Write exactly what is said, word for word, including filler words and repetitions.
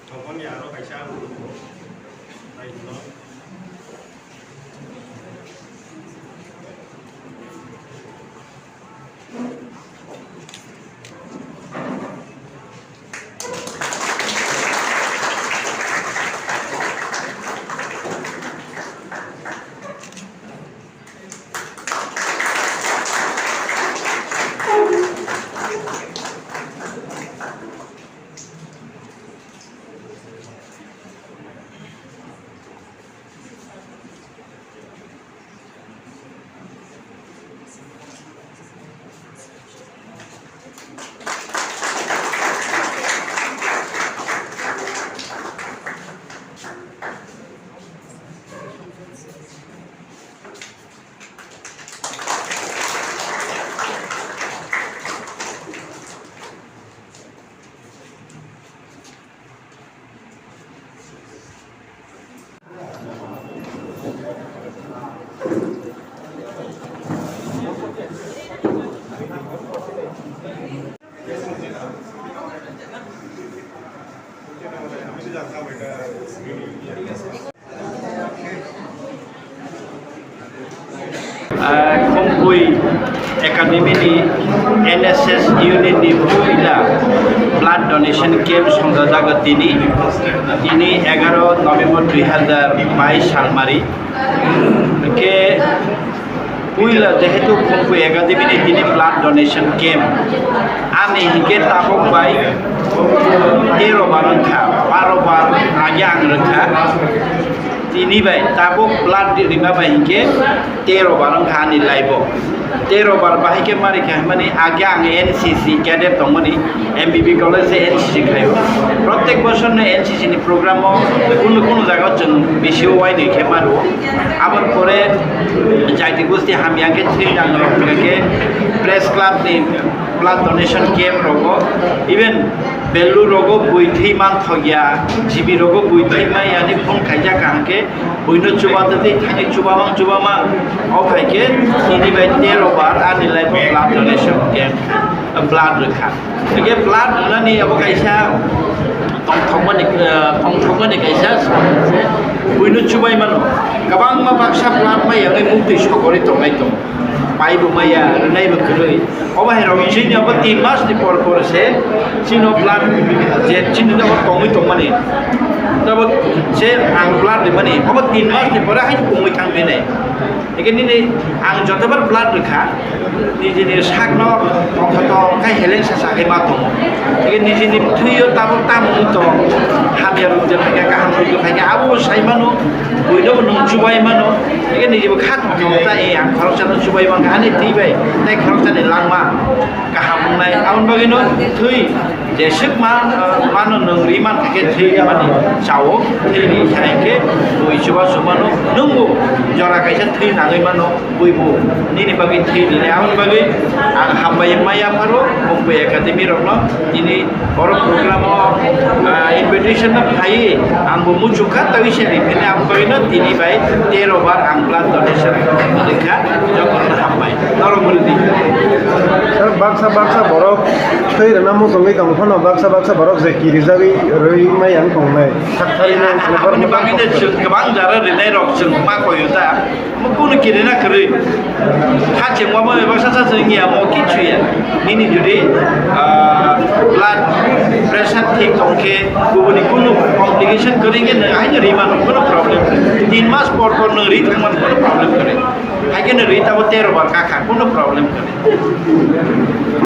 Tongmani aro kaisa ang nai hino. Ah, Khumkui Academy ni N S S unit ni puila blood donation camp songjajago tini, tini egaro November dui hazar bais salmari. Hwnkhe puila jehetu Khumkui Academy ni tini blood donation camp, ani hinkhe tabuk bai tero bar wngkha, baro bar age ang rwkha. Tini bai tabuk blood rima bai hinkhe tero bar wngkha ani life o. Tero bar bahai khe mari kha hwnmani age ang N C C cadet tongmani, M B B college se N C C khlaio. Protek bosor no N C C ni program o kunu kunu jaga o chwng bisi o uainwi khe maro. Aboni pore jaiti gosti hamya khe thwi nang rok khe press club ni blood donation camp rogo, even Bellu rogo bui thwi man thokya, G B rogo bui thwi man yani phone khaijak kaham khe, buino chuba twi thangwi chuba mang chuba mang, o khai khe tini bai tero bar ani life o blood donation camp, blood rwkha. Hingke blood rwnani abo kaisa tongthokmani, eh, tongthokmani kaisa buino chubai mano. Kwbangma baksa blood mai yangwi muktwi sogori tongnai tongo. Paibo maya, rwnaibo kwrwi. Obo hai rok chini abo tin mas ni por por se chini blood je chini abo tongwi tongmani. Tabo je ang blood rimani, obo tin mas ni pore hai tongwi thang bini. Eke nini ang jotobar blood rwkha, nijini sakno tongthoto khe heleng sasa khe ma tongo. Eke nijini thwio tabuk tamo wng tong, hamya rwngtwi phaikha, kaham rwngtwi phaikha, abo sai mano, buino bo nwng chubai mano. Eke nijibo kha tongthoto ta, e ang khoroksano chubai mankha, ani twi bai tei khoroksani langma kaham wngnai. Aboni bagwino thwi jeswk ma, ah, mano nwng ri mankha khe thwi mani chao, thwi ri kha khe bui chuba chumano, nwngbo jora kaisa thwi nangwi mano, buibo nini bagwi thwi rinai. Aboni bagwi ang hambai ma yapharo Khumkui Academy rokno tini oro program o, ah, invitation no phaiwi angbo muchukha, tei se ri phini aboni bagwino tini bai tero bar ang blood donation rikha, jotono hambai norok bwrwi di. Sir, baksa baksa borok Twi rwna muchungwi tong phano baksa baksa borok je kirijagwi rwi maya wng tongnai. Sakthari nang Aboni bagwi no chwng kwbang jara rinai rok chwng ma koyo ta. Mo kunu kirina kwrwi. Kha chengma bo eba sa sa chengya mo kichu ya. Nini jodi, ah, blood pressure thik tong khe, kubuni kunu complication kwrwi khe nwng haino rwi mano, kunu problem kwrwi. Tin mas por por nwng rwi thang mano, kunu problem kwrwi. Hai khe nwng rwi tabo tero bar kakha, kunu problem kwrwi.